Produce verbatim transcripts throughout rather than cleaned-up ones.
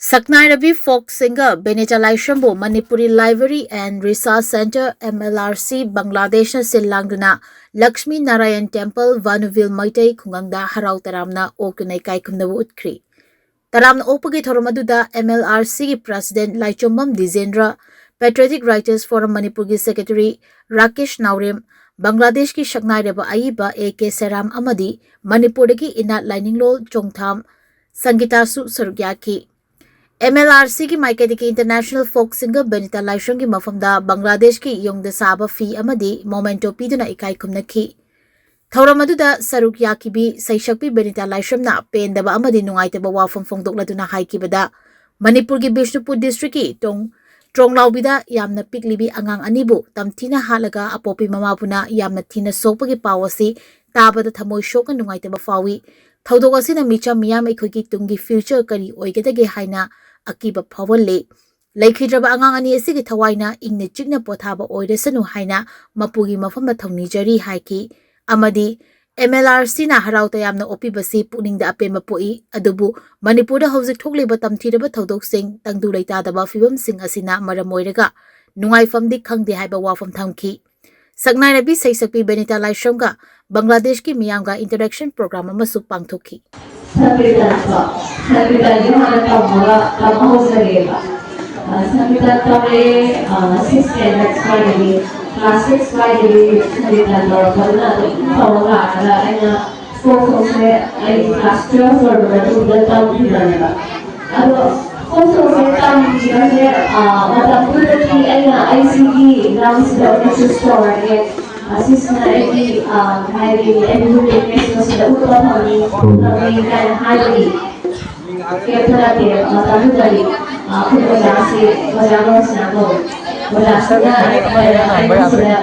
ꯁꯛꯅꯥꯏꯔꯕꯤ folk singer Benita ꯂꯥꯏꯁ꯭ꯔꯝꯕꯨ Manipuri library and research centre, M L R C, ꯕꯪꯒ꯭ꯂꯥꯗꯦꯁꯅ ꯁꯤꯜ ꯂꯥꯡꯗꯨꯅ ꯂꯛꯁꯃꯤ ꯅꯥꯔꯥꯌꯟ ꯇꯦꯝꯄꯜ, ꯚꯥꯅꯨꯚꯤꯜ ꯃꯩꯇꯩ ꯈꯨꯡꯒꯪꯗ ꯍꯔꯥꯎ ꯇꯔꯥꯝꯅ ꯑꯣꯛꯇꯨꯅ ꯏꯀꯥꯏ ꯈꯨꯝꯅꯕ ꯎꯠꯈ꯭ꯔꯤ꯫ ꯇꯔꯥꯝꯅ ꯑꯣꯛꯄꯒꯤ ꯊꯧꯔꯝ ꯑꯗꯨꯗ ꯑꯦꯝ ꯑꯦꯜ ꯑꯥꯔ ꯁꯤꯒꯤ ꯄ꯭ꯔꯁꯤꯗꯦꯟꯠ ꯂꯥꯏꯆꯣꯝꯕꯝ ꯗꯤꯖꯦꯟꯗ꯭ꯔ, Patriotic Writers Forum ꯃꯅꯤꯄꯨꯔꯒꯤ ꯁꯦꯀ꯭ꯔꯦꯇꯔꯤ ꯔꯥꯀꯦꯁ ꯅꯥꯎꯔꯦꯝ, ꯕꯪꯒ꯭ꯂꯥꯗꯦꯁꯀꯤ ꯁꯛꯅꯥꯏꯔꯕ ꯑꯏꯕ ꯑꯦ ꯀꯦ ꯁꯦꯔꯥꯝ ꯑꯃꯗꯤ ꯃꯅꯤꯄꯨꯔꯗꯒꯤ ꯏꯅꯥꯠ ꯂꯥꯏꯅꯤꯡꯂꯣꯜ ꯆꯣꯡꯊꯥꯝ ꯁꯪꯒꯤꯇꯥꯁꯨ ꯁꯔꯨꯛ ꯌꯥꯈꯤ꯫ ꯑꯦꯝ ꯑꯦꯜ ꯑꯥꯔ ꯁꯤꯒꯤ ꯃꯥꯏꯀꯩꯗꯒꯤ ꯏꯟꯇꯔꯅꯦꯁꯅꯦꯜ ꯐꯣꯛ ꯁꯤꯡꯒꯔ ꯕꯦꯅꯤꯇꯥ ꯂꯥꯏꯁ꯭ꯔꯝꯒꯤ ꯃꯐꯝꯗ ꯕꯪꯒ꯭ꯂꯥꯗꯦꯁꯀꯤ ꯌꯣꯡꯗ ꯁꯥꯕ ꯐꯤ ꯑꯃꯗꯤ ꯃꯣꯃꯦꯟꯇꯣ ꯄꯤꯗꯨꯅ ꯏꯀꯥꯏ ꯈꯨꯝꯅꯈꯤ꯫ ꯊꯧꯔꯝ ꯑꯗꯨꯗ ꯁꯔꯨꯛ ꯌꯥꯈꯤꯕꯤ ꯁꯩꯁꯛꯄꯤ ꯕꯦꯅꯤꯇꯥ ꯂꯥꯏꯁ꯭ꯔꯝꯅ ꯄꯦꯟꯗꯕ ꯑꯃꯗꯤ ꯅꯨꯡꯉꯥꯏꯇꯕ ꯋꯥꯐꯝ ꯐꯣꯡꯗꯣꯛꯂꯗꯨꯅ ꯍꯥꯏꯈꯤꯕꯗ, ꯃꯅꯤꯄꯨꯔꯒꯤ ꯕꯤꯁꯅꯨꯄꯨꯔ ꯗꯤꯁꯇ꯭ꯔꯤꯛꯀꯤ ꯇꯣꯡ-, ꯇ꯭ꯔꯣꯡꯂꯥꯎꯕꯤꯗ ꯌꯥꯝꯅ ꯄꯤꯛꯂꯤꯕꯤ ꯑꯉꯥꯡ ꯑꯅꯤꯕꯨ ꯇꯝꯊꯤꯅ ꯍꯥꯠꯂꯒ ꯑꯄꯣꯛꯄꯤ ꯃꯃꯥꯕꯨꯅ ꯌꯥꯝꯅ ꯊꯤꯅ ꯁꯣꯛꯄꯒꯤ ꯄꯥꯎ ꯑꯁꯤ ꯇꯥꯕꯗ ꯊꯃꯣꯏ ꯁꯣꯛꯅ ꯅꯨꯡꯉꯥꯏꯇꯕ ꯐꯥꯎꯏ꯫ ꯊꯧꯗꯣꯛ ꯑꯁꯤꯅ ꯃꯤꯆꯝ ꯃꯤꯌꯥꯝ ꯑꯩꯈꯣꯏꯒꯤ ꯇꯨꯡꯒꯤ ꯐ꯭ꯌꯨꯆꯔ ꯀꯔꯤ ꯑꯣꯏꯒꯗꯒꯦ ꯍꯥꯏꯅ ꯑꯀꯤꯕ ꯐꯥꯎꯍꯜꯂꯤ꯫ ꯂꯩꯈꯤꯗ꯭ꯔꯕ ꯑꯉꯥꯡ ꯑꯅꯤ ꯑꯁꯤꯒꯤ ꯊꯋꯥꯏꯅ ꯏꯪꯅ ꯆꯤꯛꯅ ꯄꯣꯊꯥꯕ ꯑꯣꯏꯔꯁꯅꯨ ꯍꯥꯏꯅ ꯃꯄꯨꯒꯤ ꯃꯐꯝꯗ ꯊꯧꯅꯤꯖꯔꯤ ꯍꯥꯏꯈꯤ꯫ ꯑꯃꯗꯤ ꯑꯦꯝ ꯑꯦꯜ ꯑꯥꯔ ꯁꯤꯅ ꯍꯔꯥꯎ ꯇꯌꯥꯝꯅ ꯑꯣꯛꯄꯤꯕꯁꯤ ꯄꯨꯛꯅꯤꯡꯗ ꯑꯄꯦꯟꯕ ꯄꯣꯛꯏ, ꯑꯗꯨꯕꯨ ꯃꯅꯤꯄꯨꯔꯗ ꯍꯧꯖꯤꯛ ꯊꯣꯛꯂꯤꯕ ꯇꯝꯊꯤꯔꯕ ꯊꯧꯗꯣꯛꯁꯤꯡ, ꯇꯪꯗꯨ ꯂꯩꯇꯥꯗꯕ ꯐꯤꯕꯝꯁꯤꯡ ꯑꯁꯤꯅ ꯃꯔꯝ ꯑꯣꯏꯔꯒ ꯅꯨꯡꯉꯥꯏꯐꯝꯗꯤ ꯈꯪꯗꯦ ꯍꯥꯏꯕ ꯋꯥꯐꯝ ꯊꯝꯈꯤ꯫ ꯁꯛꯅꯥꯏꯔꯕꯤ ꯁꯩꯁꯛꯄꯤ ꯕꯦꯅꯤꯇꯥ ꯂꯥꯏꯁ꯭ꯔꯝꯒ ꯕꯪꯒ꯭ꯂꯥꯗꯦꯁꯀꯤ ꯃꯤꯌꯥꯝꯒ ꯏꯟꯇꯔꯦꯛꯁꯟ ꯄ꯭ꯔꯣꯒ꯭ꯔꯥꯝ ꯑꯃꯁꯨ ꯄꯥꯡꯊꯣꯛꯈꯤ꯫ ꯁꯪꯀꯤꯔꯇꯟꯗꯣ, ꯁꯪꯀꯤꯔꯇꯟꯗꯤ ꯍꯥꯟꯅ ꯇꯝꯃꯒ, ꯇꯝꯕ ꯍꯧꯖꯔꯦꯕ꯫ ꯑ, ꯁꯪꯀꯤꯔꯇꯟ ꯇꯝꯃꯛꯑꯦ, ꯑ, six standard ꯁ꯭ꯋꯥꯏꯗꯒꯤ, class six ꯁ꯭ꯋꯥꯏꯗꯒꯤ ꯁꯪꯀꯤꯔꯇꯟ ꯇꯧꯔꯛꯄꯗꯨꯅ ꯑꯗꯨꯝ ꯇꯧꯔ ꯂꯥꯛꯑꯒ ꯑꯩꯅ folk songꯁꯦ ꯑꯩ class twelve ꯂꯣꯏꯔꯕ ꯃꯇꯨꯡꯗ ꯇꯝꯈꯤꯕꯅꯦꯕ꯫ ꯑꯗꯣ folk songꯁꯦ ꯇꯝꯈꯤꯕꯁꯦ, ꯑ, ꯃꯇꯝꯗꯨꯗꯗꯤ ꯑꯩꯅ ꯑꯩ ꯁꯤꯒꯤ ꯂꯝꯁꯤꯗ ꯑꯣꯏꯅ choose ꯇꯧꯔꯒꯦ, ꯑ, ꯁꯤꯁꯤꯅ ꯑꯩꯒꯤ, ꯑ, ꯍꯥꯏꯗꯤ ꯑꯩꯒꯤ uniqueness ꯃꯁꯤꯗ ꯎꯠꯄ ꯐꯪꯉꯤ, ꯐꯪꯉꯤ ꯀꯥꯏꯅ ꯍꯥꯏꯕꯒꯤ ꯀꯩꯝꯇ ꯅꯠꯇꯦ꯫ ꯃꯇꯝꯗꯨꯗꯗꯤ, ꯑ, ꯑꯩꯈꯣꯏ ꯑꯣꯖꯥꯁꯤ, ꯑꯣꯖꯥ ꯔꯣꯁꯅꯥ ꯀꯧꯋꯦ꯫ ꯑꯣꯖꯥꯁꯤꯅ ꯑꯩꯉꯣꯟꯗ,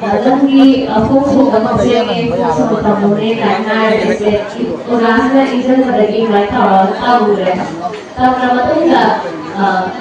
ꯑ, "ꯅꯪꯒꯤ, ꯑ, folk songꯗ ꯄꯛꯆꯩꯌꯦ, folk song ꯇꯝꯃꯨꯅꯦ" ꯀꯥꯏꯅ ꯍꯥꯏꯔꯒ ꯑꯩꯁꯦ ꯑꯣꯖꯥꯁꯤꯅ ꯏꯟꯖꯟꯕꯗꯒꯤ ꯑꯗꯨꯃꯥꯏꯅ ꯇꯧꯔꯒ ꯇꯝꯃꯨꯔꯦ꯫ ꯇꯝꯃ ꯃꯇꯨꯡꯗ, ꯑ,